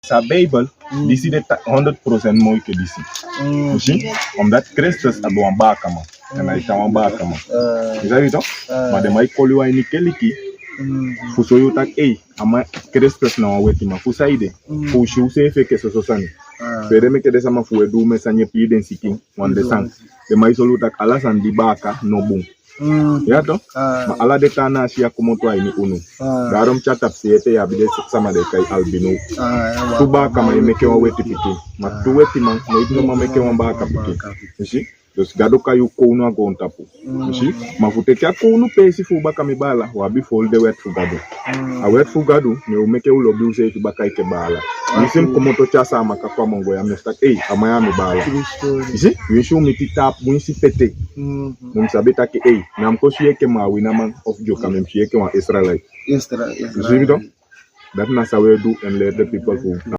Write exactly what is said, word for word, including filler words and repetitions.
Sa Bijbel, disi de ta-, honderd procent moi ke disi. Yu si? Omdat Kristus abi wan baakaman. En a e tan wan baakaman. Yu sabi tok? Ma den man e koli wan ini keliki. Fu soi yu taki, ei, a man Kristus na wan wetiman. Fu saide? Fu u si useefi enke soso sani. Fu ede meke den sama fu u e du u mes sani e pii den sikin. Wan den sani. Den man e soi u taki ala sani di baaka no bun. Ya tok? Ma ala den taa nasi ya komoto a ini unu. Daarom te a tapu sei ete yu abi den sama den e kai albino. Tu baakaman e meke wan weti pikin. Ma tu wetiman noiti no man meke wan baaka pikin. Yu si? Dus Gado kai u kownu a goontapu. Yu si? Ma fu teke a kownu peesi fu u baka mi baala, u abi fu holi den wet fu Gado. A wet fu Gado, ne u meke u lobi useefi baka enke baala. Winsi mi komoto te a Saamaka kon a Mongo ya, mi o si taki, ei, a man ya a mi baala. Yu si? Winsi u miti taapu, winsi pete. Ne mi sabi taki, ei, mi á mu kon si yu enke Maawinaman of Dyoka, mi mu si yu enke wan Israelite. Yu si mi tok? Dati na san u e du en leri den pipel fu u.